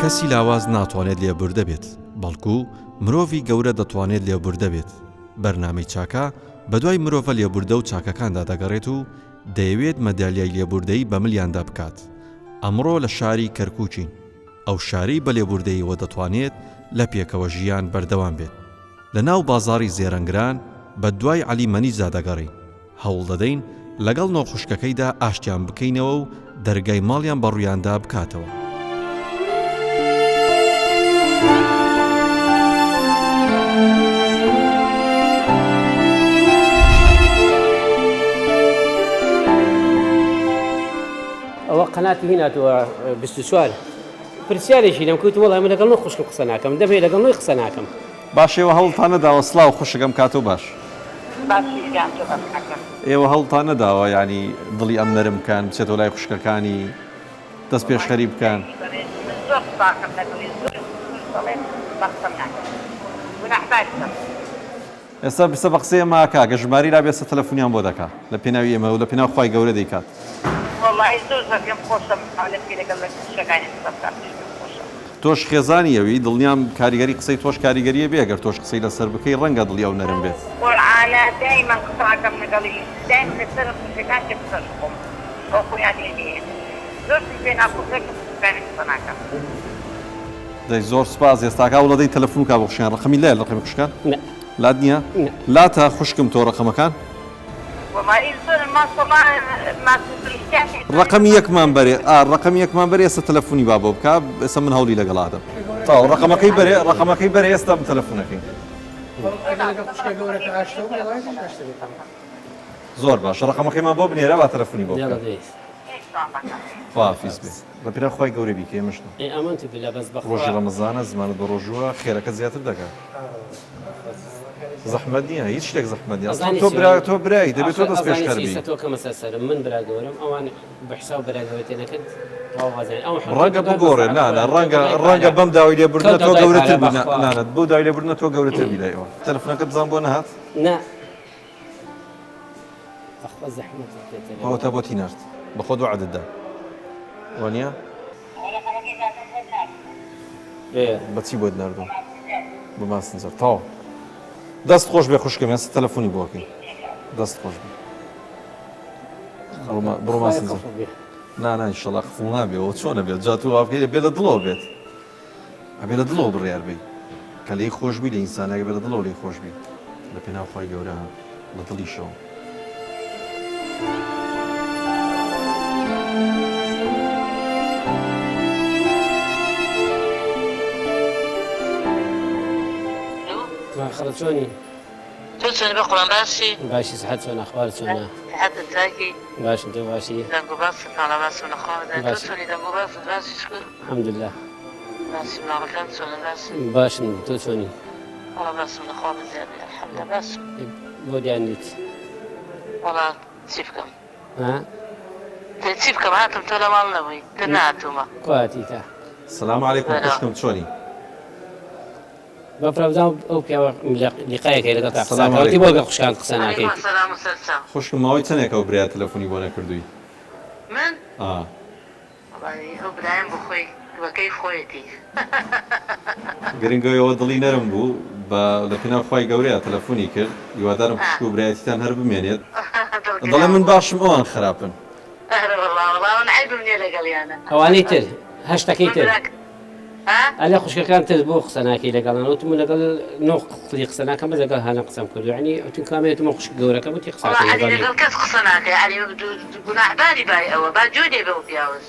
کەسی لاواز ناتوانێت لێبوردە بێت، بەڵکو مرۆڤی گەورە دەتوانێت لێبوردە بێت. بەرنامەی چاکە بەدوای مرۆڤە لێبوردە و چاکەکاندا دەگەڕێت و دەیەوێت مەدالیای لێبوردەیی بە ملیاندا بکات. ئەمڕۆ لە شاری کەرکوکین، ئەو شارەی بە لێبوردەییەوە دەتوانێت لە پێکەوە ژیان بەردەوام بێت. لە ناو بازاڕی زێرەنگران بە دوای عەلی مەنیجدا دەگەڕێین. هەوڵدەدەین لەگەڵ نۆخوشکەکەیدا ئاشتیان بکەینەوە و دەرگای ماڵیان بە ڕوویاندا بکاتەوە. ئەوە قەناتی هیناتەوە 24 پرسیارێکی لەم کوت وەڵام من لەگەڵ نۆ خوشکم قسە ناکەم دەمێ لەگەڵ نۆی قسە ناکەم. باشە ئێوە هەوڵتان نەداوە سڵاو خوشک ئەم کاتەو باش. باشی گیان تۆ بەس کاکە. ئێوە هەوڵتان نەداوە یانی دڵی ئەم نەرم بکەن بچێتەوە لای خوشکەکانی دەست پێشخەری بکەن. من زۆر قساکەم لەگەڵی زۆر زۆر دەڵێم بە قسەم ناکەم گوناحباری کەم. ئێستا بسە بە قسەی ئێمە ئەکا گەر ژمارەی لابێ ئێستا تەلەفونیان بۆ دەکا لە پێناوی ئێمە و لە پێناو خوای گەورە دەیکات. وەڵاهی زۆر زۆر پێم خۆشە محاولە بکەی لەگەڵ لە خوشکەکانی قسە بکا منیش پێم خۆشە. تۆش خێزانی ئەوی دڵنیام کاریگەری قسەی تۆش کاریگەریە بێ گەر تۆش قسەی لەسەر بکەی ڕەنگە دڵی ئەو نەرم بێت. قورعانە دایمەن قسە ئەکەم لەگەڵی دایم لەسەر خوشکەکانتی قسەش خۆم ئەو خۆیان لێ نەیەت زۆرشم پێ ناخۆشە کە خوشکەکانی قسە ناکەم. دەی زۆر سوپاس ئێستاکە هەوڵەدەی تەلەفون بکە بۆ خوشکان ڕەقەمی لایە ڕەقەمی خوشکان نا. لات نییە؟ نا. لاتە خوشکم تۆ ڕەقەمەکان؟ وەڵایی زۆرن ماشەڵا ماسوولکەیان هەیە. ڕەقەمی یەکمان بەرێ ئا ڕەقەمی یەکمان بەرێ ئێستا تەلەفونی با بۆ بکا ئێستا من هەوڵی لەگەڵ ئادەم. تەواو ڕەقەمەکەی بەرێ ڕەقەمەکەی بەرێ ئێستا من تەلەفونەکەی. زۆر باشە ڕەقەمەکەیمان بۆ بنێرە با تەلەفونی بۆ بکەم. خواحافیز بێ. لە پێناو خوای گەورە بیکە ئێمەش نا. ئێ ئامنت باللە بەس بەخوا. ڕۆژی ڕەمەزانە زمانت بە ڕۆژووە خێرەکەت زیاتر دەکات زەحمەت نییە هیچ شتێک زەحمەت نییە ئەسڵەن ئەزانی تۆ چی برا تۆ برای دەبێت تۆ ئاخر دەست ئەزانی پێشخەر چی بی ئیستا تۆ کەمە سەر سەرم من برا گەورەم ئەوان بە حساو برا گەورەتێ نەکرد تەواو وازیان ئەو حەوتەی ڕەنگە دوای بگۆڕێ مەسڵەحەت نا نا خۆیان ڕەنگە کەوتە دوای ڕەنگە پارە بەم داوای لێبوردنە کەوتە تۆ دوای گەورەتر پارە بی نا بەخوا نا نا بەو داوای لێبوردنە تۆ گەورەتر بی لای ئەوان تەلەفونەکەت بزان بۆ نەهات نا بەخوا زەحمەتت پێتە لەوە. ئەوەتا بۆتی نارد بەخۆت وەعدت دا وانیە؟ بەچی بۆت ناردووم بە ماسنجەر تەواو دەست خۆش بێ خوشکم ئێستا تەلەفۆنی بۆ ئەکەین دەست خۆش بێ بڕۆ ماسنجەر نا نا ئینشەڵا قفڵ نابێ ئەوە چۆنە بێت جا تۆ وا بکەی بێ لە دڵەوە بێت ئەبێ لە دڵەوە بڕیار بی کە لێی خۆش بی لە ئینسانێک بێ لە دڵەوە لێی خۆش بی لە پێناو خوای گەورە لە دڵیشەوە. خەڵە چۆنی؟ تۆ چۆنی بەقوربان باشی؟ باشی سحەت چۆنە ئەخبار چۆنە؟ سحەتت چاکی؟ باشم تۆ باشی؟ دەنگ و باست ماڵە باشم لە خوا بەزیاد تۆ چۆنی دەنگ و باست باشی شکور؟ الحمدللە. باشی مناڵەکان چۆنن باشن؟ باشن تۆ چۆنی؟ وەڵا باشم لە خوا بەزیاد بێ الحمدللە باشم. بۆ دیار نیت؟ وەڵا چی بکەم؟ ها؟ دەی چی بکەم هاتم تۆ لە ماڵ نەبووی تر نەهاتوومە. کوا هاتیتە؟ سلام علیکم خوشکم چۆنی؟ بەفرە بزانم ئەو پیاوە لیقایەک هەیە لەگەڵتا قسە ئەکا وتی بۆ لەگەڵ خوشکانت قسە ناکەیت. علیکم سلام و سەرچاو. خوشکم ماوەی چەنێکە ئەو برایە تەلەفۆنی بۆ نەکردووی؟ من؟ ئا. وەڵایی ئەو برایم بۆ خۆی بە کەیف خۆیەتی. گرنگ ئەوە دڵی نەرم بوو بە لە پێناو خوای گەورەیا تەلەفۆنی کرد هیوادارم خوشک و برایەتیتان هەر بمێنێت دەڵێ من باشم ئەوان خراپن. ئەرەوەڵا وەڵا من عەیبم نیە لەگەڵیانە. ئەوانەی تر هەشتەکەی من تر. براکەم ها؟ ئەلێ خوشکەکان تر بۆ قسە ناکەی لەگەڵیان وتم من لەگەڵ نۆ قلی قسە ناکەم بەس لەگەڵ هانە قسەم کردوە یانی وتم کامەیە وتم خوشک گەورەکەم وتی قسە وەڵا ئەکەی عەلی لەگەڵی. لەگەڵ کەس قسە ناکەی عەلی گوناحباری بای ئەوە با گوێ لێ بێ ئەو پیاوەش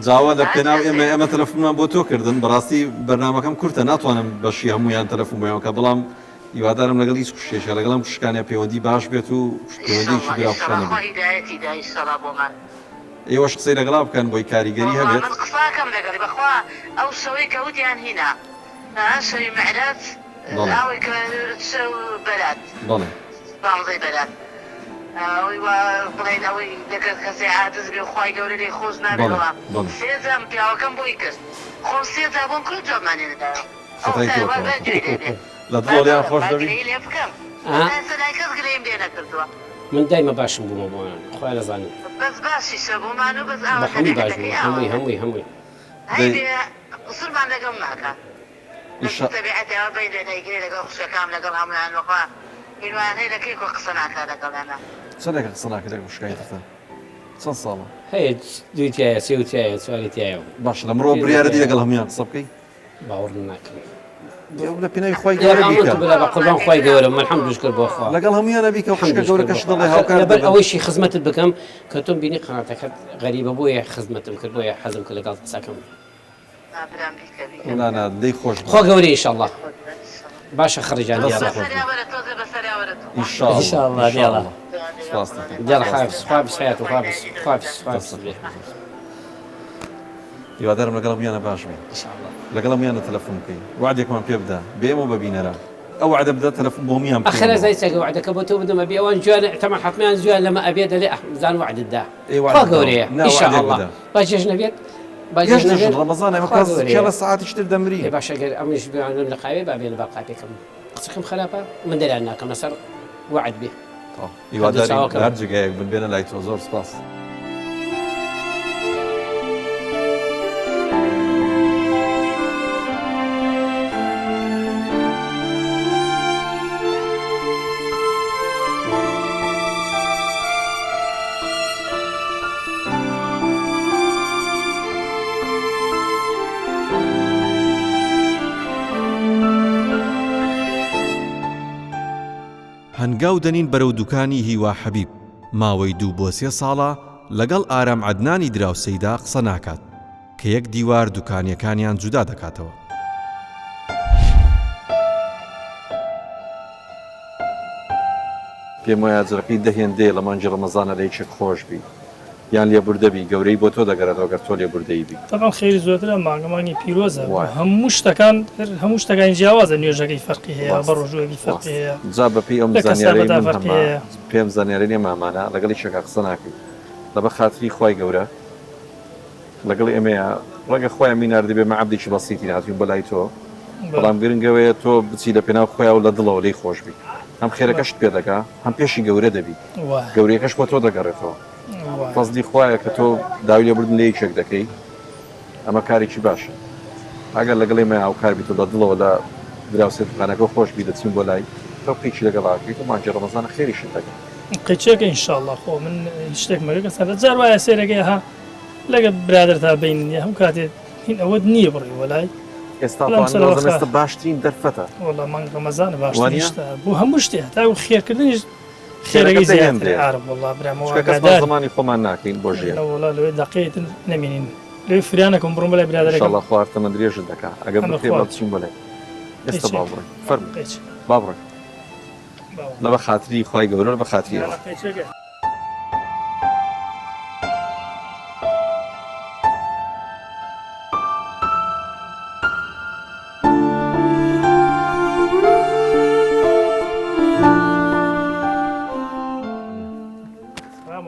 جاوە لە هەر پێناو کەسێ. ئێمە ئێمە تەلەفونمان بۆ تۆ کردن بەڕاستی بەرنامەکەم کورتە ناتوانم بەشی هەموویان تەلەفون بۆیان بکە بەڵام هیوادارم لەگەڵ هیچ خوشکێکیا لەگەڵ ئەم خوشکانە پەیوەندی باش بێت و پەیوەندیەکی ئیشەڵا برا ئیشەڵا خوشکانە خوا بێت. هیدایەتی دا ئیشەڵا بۆمان. ئێوەش قسەی لەگەڵا بکەن بۆی کاریگەری وەڵا هەبێت. من قساکەم لەگەڵی بەخوا ئەو شەوەی کە وتیان هینا ها شەوی معراج بەڵێ. ئەوەی کە شەو بەرات بەڵێ. پانزەی بەرات ئەوەی وا بڵێن ئەوەی لەگەر کەسێ عاجز بێ و خوای گەورە لێی خۆش نابێ بەڵێ بەڵام بەڵێ. سێ جام پیاوەکەم بۆی کرد خۆم سێ جار بۆم کرد و جوابمان لێ نەدایەوە ئەو خەتای سەر تۆ وا کەواتە. با گوێی لێ بێ لە با دڵەوە لێیان بەڵێ خۆش با دەبی؟ گلەیی لێ بکەم ئا. تا ئێستا لای کەس گلەییم لێ نەکردووە. من دایمە باشم بوومە بۆیان خوای دەزانی. بەس باشیشە بۆمان و بەس بە ئاوا هەمووی باش تەبیعەتەکەی بوومە هەمووی ئاوایە هەمووی هەمووی. هەی دەی. بێ. قسورمان لەگەڵ ناکا ئیشا. لەسەر تەبیعەتی ئەوە بەین لێ دەیگرێ لەگەڵ خوشکەکام لەگەڵ هەموویان بەخوا هینوایان هەیە لە کەی کۆ قسە ناکا لەگەڵیانا. چەندێکە قسە ناکەی لەگەڵ خوشکانی ترتا چەند ساڵە؟ هەیە دووی تیایە سێ و تیایە چواری تیایە. باشە لەمڕۆوە بریارە دی لەگەڵ هەموویان قسە بکەی؟ باوەڕ ناکەم. لە پێناوی خوای گەورە بیکە. بلا بە قوربان خوای گەورە من حەمد شکر بۆ خوا. لەگەڵ هەموویانە بیکە خوشکە گەورەکەشت دەڵێ هاوکار لەبەر ئەوەیشی خزمەتت بکەم کە تۆم بینی قەناتەکەت غەریبە بۆیە خزمەتم کرد بۆیە حەزم کرد لەگەڵت قسەکەم. نا نا لێی خۆش بە. خوا گەورەیە ئیشەڵا. باشە خڕی جان دیارە. ئیشەڵا دیارە. سپاس دەکەم. دیارە خافز خوافز حیات و خوافز خوافز خوافز بێ. هیوادارم لەگەڵ هەموویانە باش بی لەگەڵ هەموویانە تەلەفۆن بکەی وەعدێکمان پێ بدە بێ ئێمە و بە بینەران ئەو وەعدە بدە تەلەفۆن بۆ هەموویان ئەخر بکەین ئەزانی چەکە وەعدەکە بۆ تۆ بدەم ئەبێ ئەوان گوێیان تەمە حەتمەیان گوێیان لەمە ئەبێ دەلێ ئەح بزان وەعدت دا ئێ خوا وەعدت داوە گەورەیە نا ان شاء وەعدێک اللە بدە با جێژ نەبێت با جێژ جێژ نەژن نەبێت ڕەمەزانە ئێمە خوا کاس گەورەیە کێڵە سەعاتیش تر ئێ دەمرین باشە گەر ئەمنیش بێوانم لە قاوێ با بێنە بەر قاپێکم قسەکەم خراپە من دەریان ناکەم لەسەر وەعد بێ. تەواو هیوادارین لە هەر جێگایەک بن بێنە لای تۆ زۆر سپاس. هەنگاو دەنین بەرەو دوکانی هیوا حەبیب، ماوەی دوو بۆ سێ ساڵە لەگەڵ ئارام عەدنانی دراوسێیدا قسە ناکات، کە یەک دیوار دوکانیەکانیان جودا دەکاتەوە. پێم وایە ئەجرەکەی دە هێندەیە لە مانگی ڕەمەزانا لە یەکێک خۆش بی. یان لێبوردە بی گەورەی بۆ تۆ دەگەرێتەوە گەر تۆ لێبوردەی بی. تەبعەن خێری زۆرترە ئەم مانگە مانگی پیرۆزە وایە. هەموو شتەکان هەموو شتەکانی جیاوازە نوێژەکەی فەرقی هەیە ڕاستە بەڕۆژووەکەی فەرقی ڕاستە هەیە جا بە پێی ئەم لە زانیارەی کەسابەتا من فەرقی هەمە هەیە. پێم زانیارەی ئێمە هەمانە لەگەڵ یەکێکا قسە ناکەی لەبەر خاتری خوای گەورە لەگەڵ ئێمەیە ڕەنگە خوای ئەمی ناردبێ مە عەبدێکی بەسیتین هاتوین بۆ لای تۆ بەڵام گرنگ ئەوەیە تۆ بچی لە پێناو خویا و لە دڵەوە لێی خۆش بی هەم خێرەکەشت پێ دەگا هەم پێشی گەورە دەبی گەورەیەکەش بۆ تۆ دەگەڕێتەوە فەزلی خوایە کە تۆ داوی لێبوردن لە یەکێک دەکەی ئەمە کارێکی باشە ئەگەر لەگەڵ ئێمە هاوکار بیت و لە دڵەوە لە دراوسێ دوکانەکە خۆش بی دەچین بۆ لای تۆ قیچی لەگەڵ ئاکەیت و مانگی ڕەمەزانە خێریشت دەگا. قیچێکە ئینشاڵڵا خۆ من هیچ شتێک مەگە کەسە جار وایە سێرەکەی ها لەگە برادەر تا بین نیە هەموو کاتێ هین ئەوەت نییە بڕی وەلای ئێستا بەڵام توان سەرەوە نازم خا ئێستا باشترین دەرفەتە وەڵا مانگ ڕەمەزانە باشترین وانیە؟ شتە بۆ هەموو شتێ هەتا و خێرکردنیش خێرەکە خێرەکەی زیاترە دەهێنرێ ئارم وەڵا برامەوە چونکە کەسمان ئاگادار زەمانی خۆمان ناکەین بۆ ژیان وەڵا لەوێ دەقەیە تر نەمێنین لەوێ فریا نەکەم بڕۆم بەلای برادەرەکەم ئینشاڵڵا خوا هەر تەمەن درێژت دەکا ئەگەر ئەمە بکرێ خوا با بچین بۆ لای ئێستا با قەیچێک بڕۆین فەرموو قەیچ با بڕۆین باوە لەبە خاتری خوای گەورە لەبە خاتری نا ئێوە نا قەیچێکە.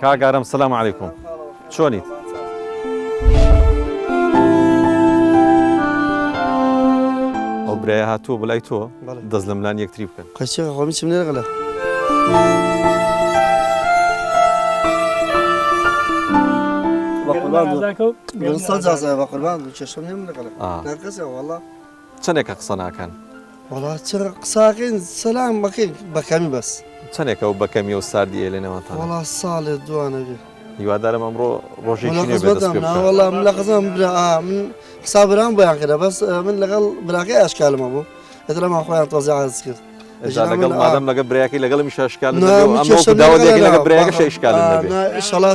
کاک ئارام سلام علیکم چۆنیت؟ ئەو برایە هاتووە بۆ لای تۆ دەست لە ملان یەکتری بکەن. قەیچێکە خۆ من چم لێ غەلە. چەندێکە قسە ناکەن؟ وەڵا چ قساکەین سەلام بەکەین بەکەمی بەس. چەندێکە ئەو بەکەمی و ساردی ئێ لە نێوانتان؟ وەڵا ساڵێ دوانە بێ. هیوادارم ئەمڕۆ ڕۆژێکی نوێ بێ دەست پێ بکا. وەڵا من لە قەزام برا من حساب برام بۆیان کردە بەس من لەگەڵ براکەی ئاشکالم هەبوو ئیتر ئەمان خۆیان تۆزێ عاجز کرد. ئینجا لەگەڵ مادەم لەگەڵ برایەکەی لەگەڵ میشا ئشکالت نەبێ و ئەمە وەکو داوە دێکەی لەگەڵ برایەکەشا ئیشکالت نەبێ.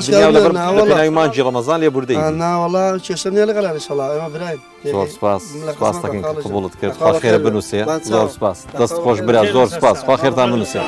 دنیا لەبەر لە پێناوی مانگی ڕەمەزان لێبوردەی بی. نا وەڵا کێشەم نییە لەگەڵیان ئینشەڵا ئێمە براین. زۆر سپاس سپاس دەکەین کە قبوڵت کرد خوا خێرت بنووسێ زۆر سپاس دەست خۆش برا زۆر سپاس خوا خێرتان بنووسێ.